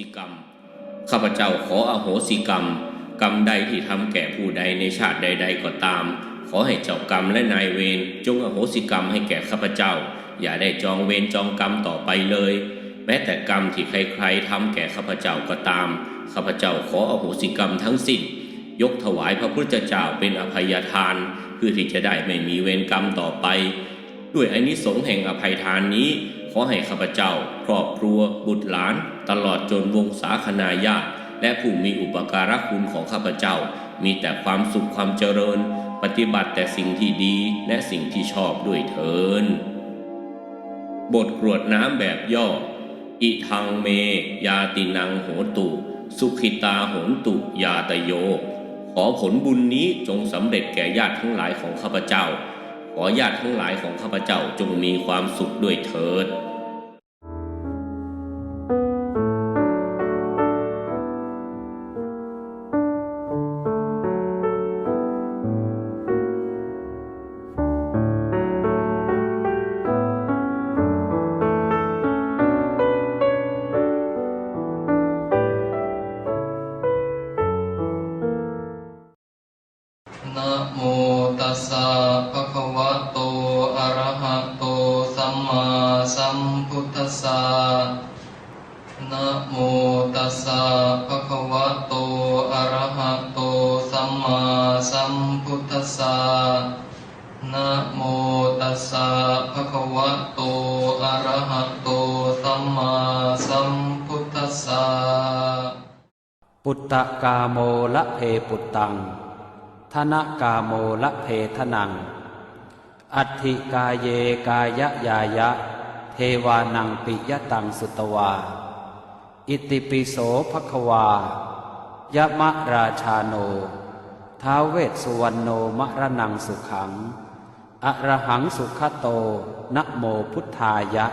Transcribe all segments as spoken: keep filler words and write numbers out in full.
สิกรรม ข้าพเจ้าขออโหสิกรรม กรรมใดที่ทำแก่ผู้ใดในชาติใดๆก็ตาม ขอให้เจ้ากรรมและนายเวรจงอโหสิกรรมให้แก่ข้าพเจ้า อย่าได้จองเวรจองกรรมต่อไปเลย แม้แต่กรรมที่ใครๆทำแก่ข้าพเจ้าก็ตาม ข้าพเจ้าขออโหสิกรรมทั้งสิ้น ยกถวายพระพุทธเจ้าเป็นอภัยทาน เพื่อที่จะได้ไม่มีเวรกรรมต่อไป ด้วยอานิสงส์แห่งอภัยทานนี้ ขอให้ข้าพเจ้า ครอบครัว บุตรหลาน ตลอดจนวงศาคณาญาติ และผู้มีอุปการะคุณของข้าพเจ้า มีแต่ความสุขความเจริญ ปฏิบัติแต่สิ่งที่ดีและสิ่งที่ชอบด้วยเทอญ บทกรวดน้ำแบบย่อ Idaṃ me ñātīnaṃ hotu, sukhitā hontu ñātayo. ขอผลบุญนี้จงสำเร็จแก่ญาติทั้งหลายของข้าพเจ้า ขอญาติทั้งหลายของข้าพเจ้าจงมีความสุขด้วยเทอญ Namo tassa bhagavato arahato sammāsambuddhassa. Namo tassa bhagavato arahato sammāsambuddhassa. Namo tassa bhagavato arahato sammāsambuddhassa. Puttakāmo labhe puttaṃ, dhanakāmo labhe dhanaṃ, atthi kāye kāyañāya, devānaṃ piyataṃ sutvā. Itipi so bhagavā yamarājāno ท้าว Vessuvaṇṇo maraṇaṃ sukhaṃ arahaṃ sugato namo buddhāya.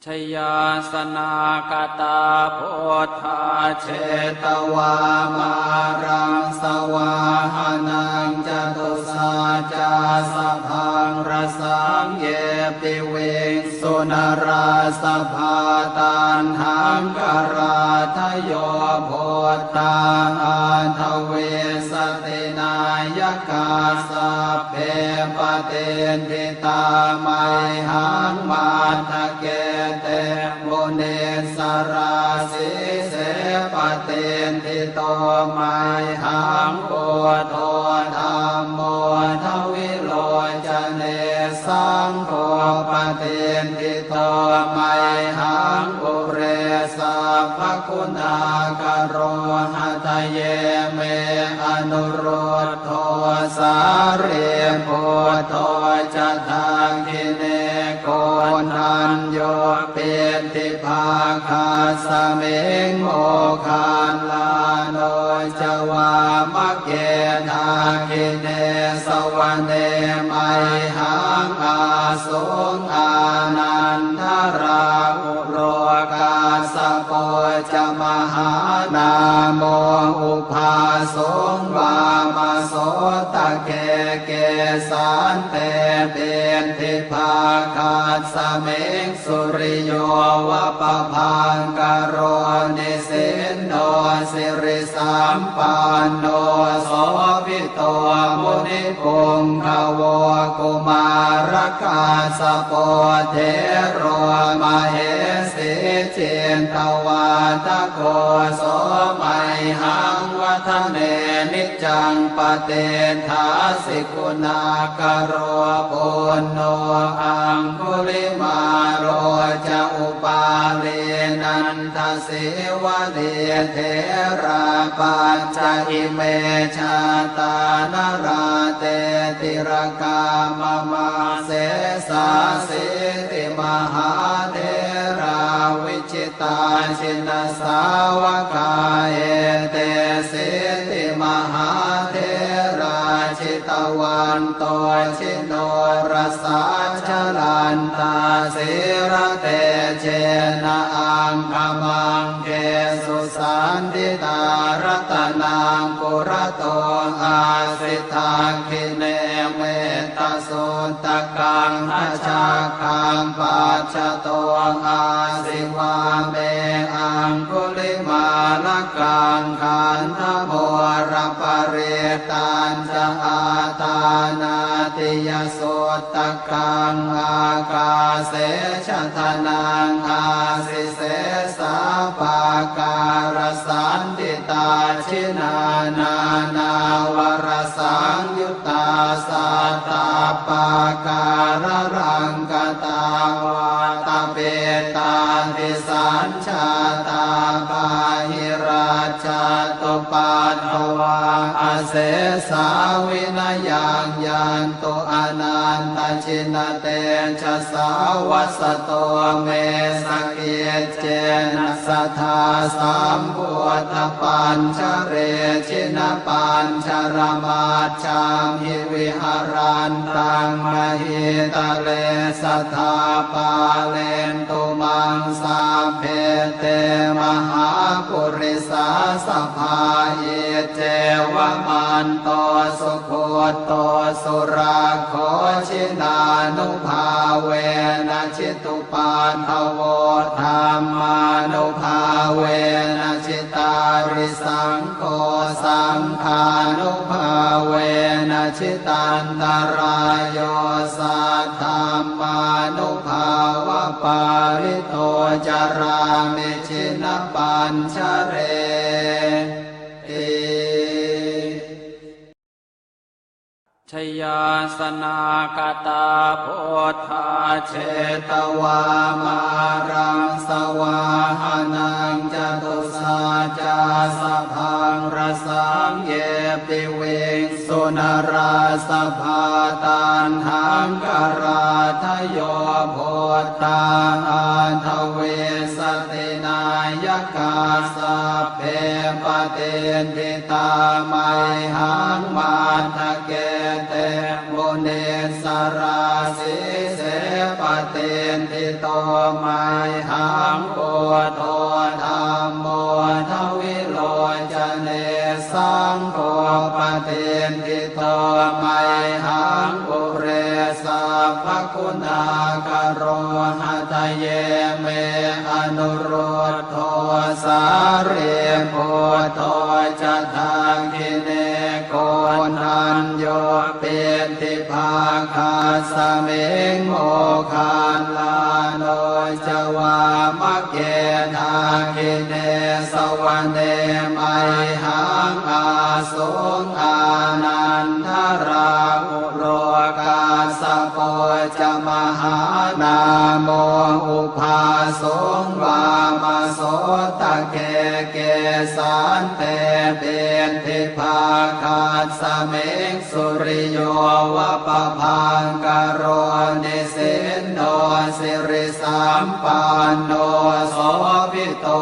Jayāsanāgatā buddhā jetvā māraṃ savāhanaṃ, catusaccāsabhaṃ rasaṃ ye piviṃsu narāsabhā. Taṇhaṅkarādayo buddhā aṭṭhavīsati nāyakā, sabbe patiṭṭhi tā mayhaṃ matthake te munissarā. Sīse patiṭṭhito mayhaṃ buddho dhammo dvilocane, saṅgho patiṭṭhito mayhaṃ ure sabbaguṇākaro. Hadaye me anurud dho sārīputto ca dakkhiṇe, koṇḍañño piṭṭhibhāgasmiṃ moggallāno ca vāmake. Dakkhiṇe savane mayhaṃ ā suṃ ānandarāhulo, kassapo ca mahānāmo ubhāsuṃ vāmasotake. Kesante piṭṭhibhāgasmiṃ suriyo va pabhaṅkaro, nisinno sirisampanno sobhi to munipuṅgavo. Kumārakassapo thero mahesī cittavādako, so mayhaṃ vadane niccaṃ patiṭṭhāsi guṇākaro. Puṇṇo aṅgulimālo ca upālī nanda sīvalī, therā pañca ime jātā nalāṭe tilakā mama. Sesāsīti mahātherā vijitā jinasāvakā, etesīti mahātherā jitavanto jinorasā, jalantā sīlatejena aṅgamaṅ gesu saṇṭhitā. Ratanaṃ purato āsi dakkhiṇe mettasuttakaṃ, dhajaggaṃ pacchato āsi ca āṭānāṭiyasuttakaṃ ākāse chadanaṃ āsi sesā pākārasaṇṭhitā. Jinānānāvarasaṃyuttā sattappākāralaṅkatā vātapittādisañ jātā bāhirajjhattupaddavā asesā vinayaṃ yantu anantajinatejasā. Vasato me sakiccena sadā sambuddhapañjare jinapañjaramaj jhamhi viharantaṃ mahītale sadā pālentu maṃ sabbe te mahāpurisāsabhā. Iccevamanto sugutto surakkho jinānubhāvena jitu paddavo dhammānubhāvena jitārisaṅgho saṅghānubhāvena jitantarāyo saddhammānubhāvapālito carāmi jinapañjareti. Jayāsanāgatā buddhā jetvā māraṃ savāhanaṃ catusaccāsabhaṃ rasaṃ ye piviṃsu narāsabhā. Taṇhaṅkarādayo buddhā aṭṭhavīsati nāyakā sabbe patiṭṭhi tā mayhaṃ matthake te munissarā. Sīse patiṭṭhito mayhaṃ buddho dhammo dvilocane saṅgho patiṭṭhito mayhaṃ ure sabbaguṇākaro. Hadaye me anurud dho sārīputto ca dakkhiṇe koṇḍañño piṭṭhibhāgasmiṃ moggallāno ca vāmake. Dakkhiṇe savane mayhaṃ āsuṃ ānandarāhu lo kassapo ca mahānāmo ubhāsuṃ vāmasotake. Kesante piṭṭhibhāgasmiṃ suriyo va pabhaṅkaro nisinno siri sampanno sobhito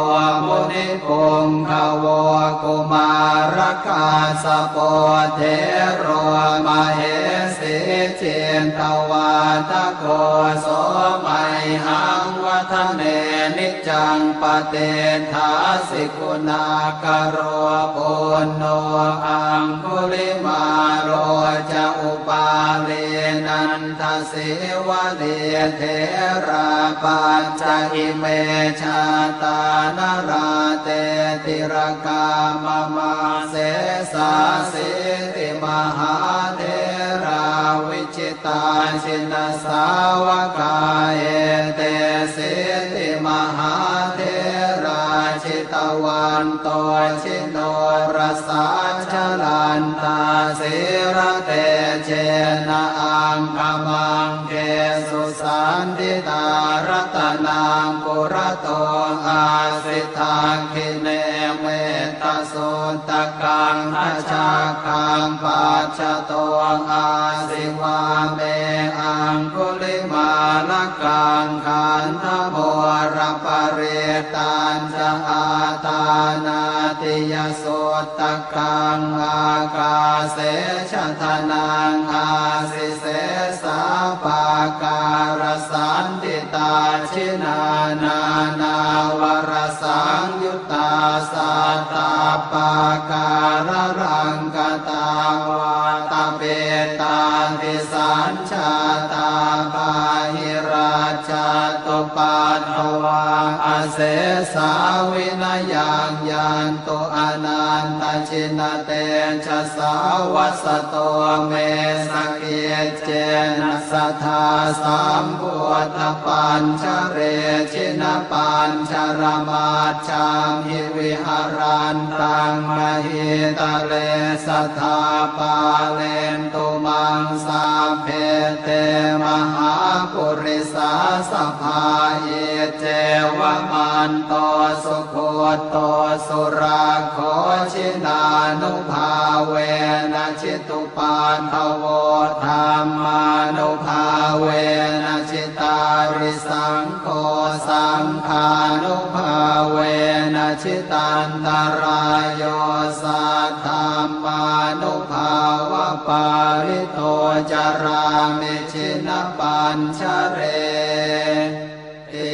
munipuṅgavo. Kumārakassapo thero mahesī cittavādako so mayhaṃ vadane niccaṃ patiṭṭhāsi guṇākaro. Puṇṇo aṅgulimālo ca upālī nanda sīvalī therā pañca ime jātā nalāṭe tilakā mama. Sesāsīti mahātherā vijitā jinasāvakā etesīti mahātherā jitavanto ji norasā jalantā sīlatejena aṅgamaṅgesu saṇṭhitā. Ratanaṃ purato āsi dakkhiṇe mettasuttakaṃ dhajaggaṃ pacchato āsi vāme aṅgulimālakaṃ. Khandhamoraparittañ ca āṭānāṭiyasuttakaṃ ākāse chadanaṃ āsi sesā pākārasaṇṭhitā. Jinā nānāvarasaṃyuttā sattappākāralaṅkatā vātapittādisañ jātā bāhirajjhattupaddavā sesā vinayaṃ yantu anantajinatejasā. Vasato me sakiccena sadā sambuddhapañjare, jinapañjaramajjhamhi viharantaṃ mahītale, sadā pālentu maṃ sabbe te mahāpurisāsabhā. Iccevamanto sugutto surakkho, jinānubhāvena jitupaddavo, dhammānubhāvena jitārisaṅgho, saṅghānubhāvena jitantarāyo, saddhammānubhāvapālito carāmi jinapañjareti.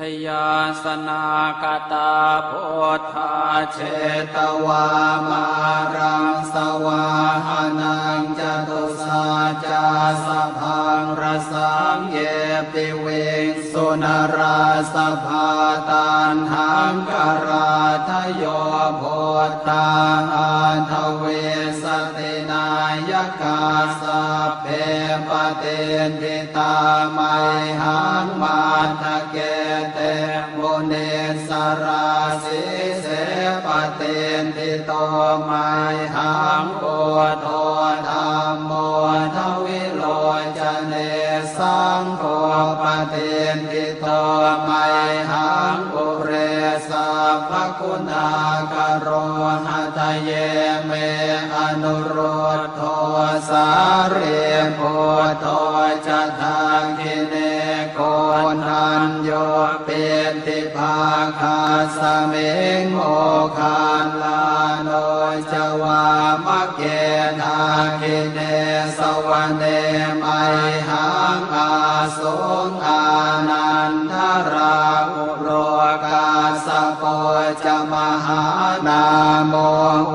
Jayāsanākatā buddhā jetvā māraṃ savāhanaṃ, catusaccāsabhaṃ rasaṃ ye piviṃsu narāsabhā. Taṇhaṅkarādayo buddhā aṭṭhavīsati nāyakā, sabbe patiṭṭhi tā mayhaṃ matthake te munissarā. Sīse patiṭṭhito mayhaṃ buddho dhammo dvilocane, saṅgho patiṭṭhito mayhaṃ ure sabbaguṇākaro. Hadaye me anurud dho sārīputto ca dakkhiṇe, koṇḍañño piṭṭhibhāgasmiṃ moggallāno ca vāmake. Dakkhiṇe savane mayhaṃ āsuṃ ānandarāhu lo, kassapo ca mahānāmo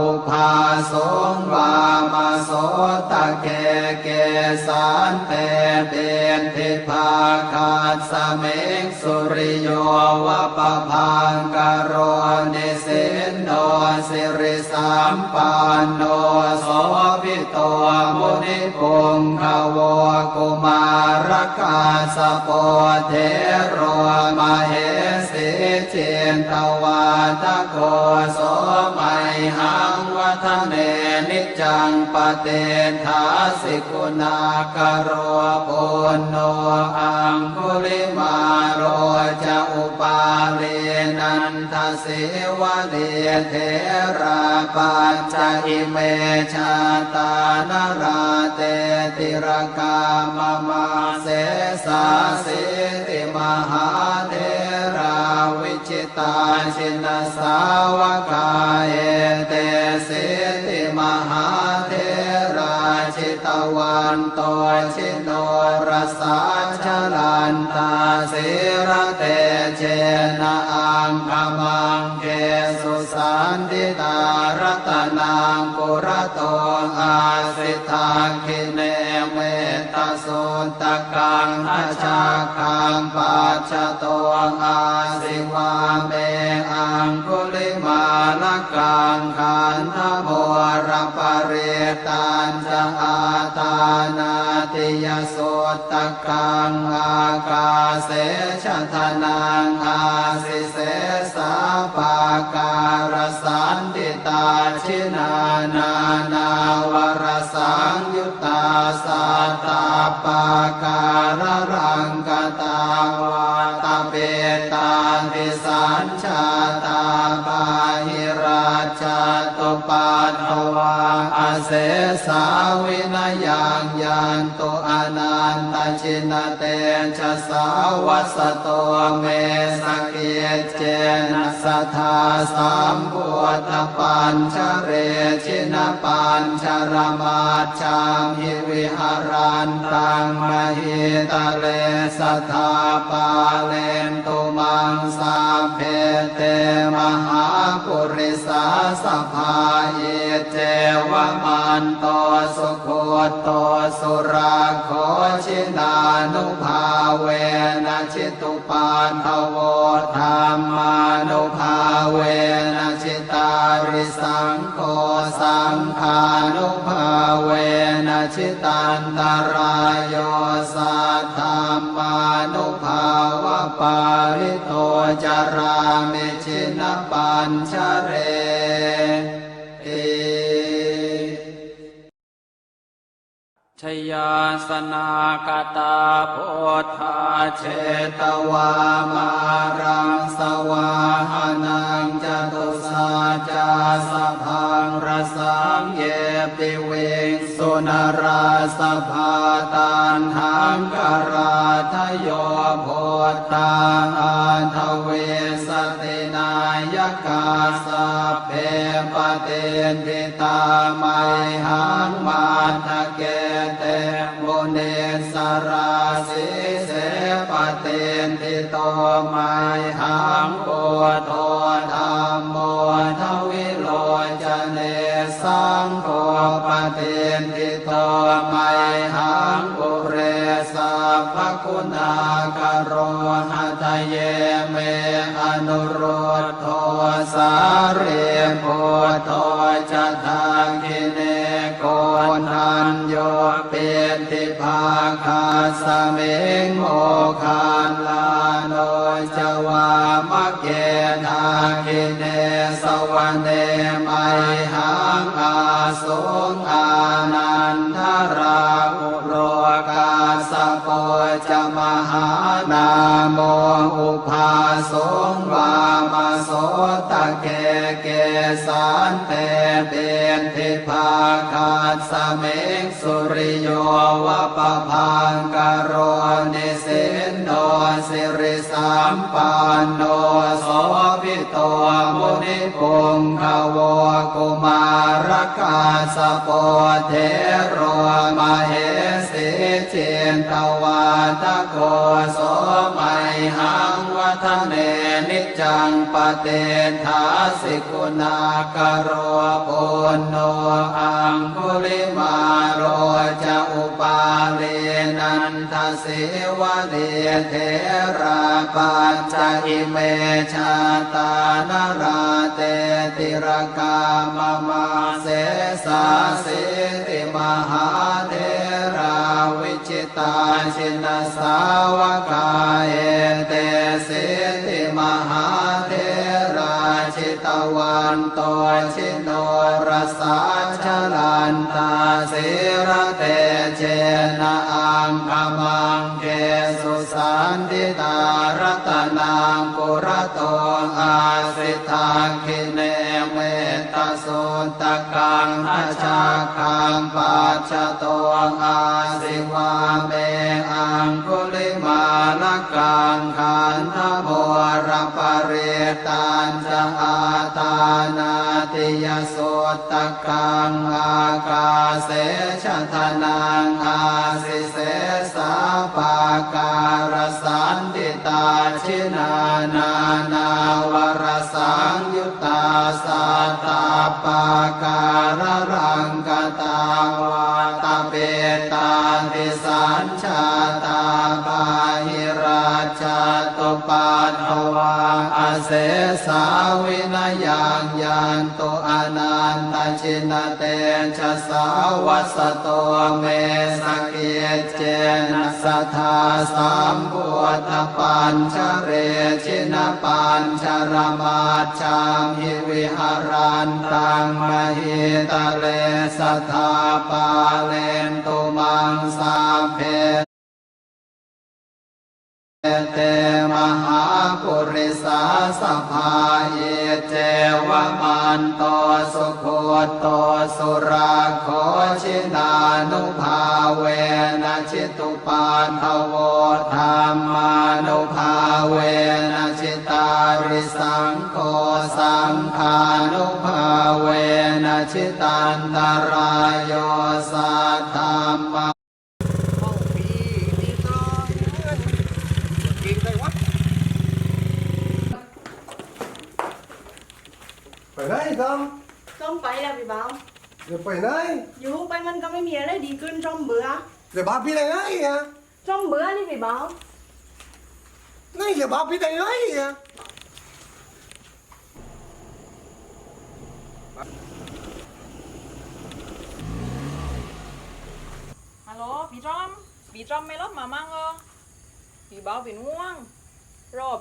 ubhāsuṃ vāmasotake. Kesante piṭṭhibhāgasmiṃ suriyo va pabhaṅkaro, nisinno siri sampanno sobhito munipuṅgavo. Kumārakassapo thero mahesī cittavādako, so mayhaṃ vadane niccaṃ patiṭṭhāsi guṇākaro. Puṇṇo aṅgulimālo ca upālī nanda sīvalī, therā pañca ime jātā nalāṭe tilakā mama. Sesāsīti mahātherā vijitā jinasāvakā, etesīti mahātherā jitavanto ji norasā, jalantā sīlatejena aṅgamaṅgesu saṇṭhitā. Ratanaṃ purato āsi dakkhiṇe mettasuttakaṃ, dhajaggaṃ pacchato āsi vāme aṅgulimālakaṃ. Khandhamoraparittañ ca āṭānāṭiyasuttakaṃ, ākāse chadanaṃ āsi sesā pākārasaṇṭhitā. Jinā nānāvarasaṃyuttā sattappākāralaṅkatā, vātapittādisañ jātā bāhirajjhattupaddavā, asesā vinayaṃ yantu anantajinatejasā. Vasato me sakiccena sadā sambuddhapañjare, jinapañjaramaj jhamhi viharantaṃ mahītale, sadā pālentu maṃ sabbe te mahāpurisāsabhā. Iccevamanto sugutto surakkho, jinānubhāvena ānubhāvena jitupaddavo, dhammānubhāvena jitārisaṅgho, saṅghānubhāvena jitantarāyo, saddhammānubhāvapālito carāmi jinapañjareti. Jayāsanāgatā buddhā jetvā māraṃ savāhanaṃ, catusaccāsabhaṃ rasaṃ ye piviṃsu narāsabhā. Taṇhaṅkarādayo buddhā aṭṭhavīsati nāyakā, sabbe patiṭṭhi tā mayhaṃ matthake te munissarā. Sīse patiṭṭhito mayhaṃ buddho dhammo dvilocane, saṅgho patiṭṭhito mayhaṃ ure sabbaguṇākaro. Hadaye me anurud dho sārīputto ca dakkhiṇe, koṇḍañño piṭṭhibhāgasmiṃ moggallāno ca vāmake. Dakkhiṇe savane mayhaṃ āsuṃ ānandarāhu lo, kassapo ca mahānāmo ubhāsuṃ vāmasotake. Kesante piṭṭhibhāgasmiṃ suriyo va pabhaṅkaro, nisinno siri sampanno sobhito munipuṅgavo. Kumārakassapo thero mahesī cittavādako, so mayhaṃ vadane niccaṃ patiṭṭhāsi guṇākaro. Puṇṇo aṅgulimālo ca upālī nanda sīvalī, therā pañca ime jātā nalāṭe tilakā mama. Sesāsīti mahātherā vijitā jinasāvakā, etesīti mahātherā jitavanto ji norasā, jalantā sīlatejena aṅgamaṅgesu saṇṭhitā. Ratanaṃ purato āsi dakkhiṇe mettasuttakaṃ, dhajaggaṃ pacchato āsi vāme aṅgulimālakaṃ. Khandhamoraparittañ ca āṭānāṭiyasuttakaṃ, ākāse chadanaṃ āsi sesā pākārasaṇṭhitā. Jinā nānāvarasaṃyuttā sattappākāralaṅkatā, vātapittādisañ jātā bāhirajjhattupaddavā, asesā vinayaṃ yantu anantajinatejasā. Vasato me sakiccena sadā sambuddhapañjare, jinapañjaramaj jhamhi viharantaṃ mahītale, sadā pālentu maṃ sabbe te mahāpurisāsabhā. Iccevamanto sugutto surakkho, jinānubhāvena jitu paddavo, dhammānubhāvena jitārisaṅgho, saṅghānubhāvena jitantarāyo, saddhamma ไปไหนต้อง ต้องไปแล้วพี่บ่าว จะไปไหน อยู่ไปมันก็ไม่มีอะไรดีขึ้นจอมเบื่อ จะพาพี่ไปไหนอ่ะ Trom bơ anai, pih báo? Anai yơh báo pih tơlơi yơh. Alo, pih Trom. Pih Trom, mai lor mơ̆ng ơ? Pih báo pih nuang. Ro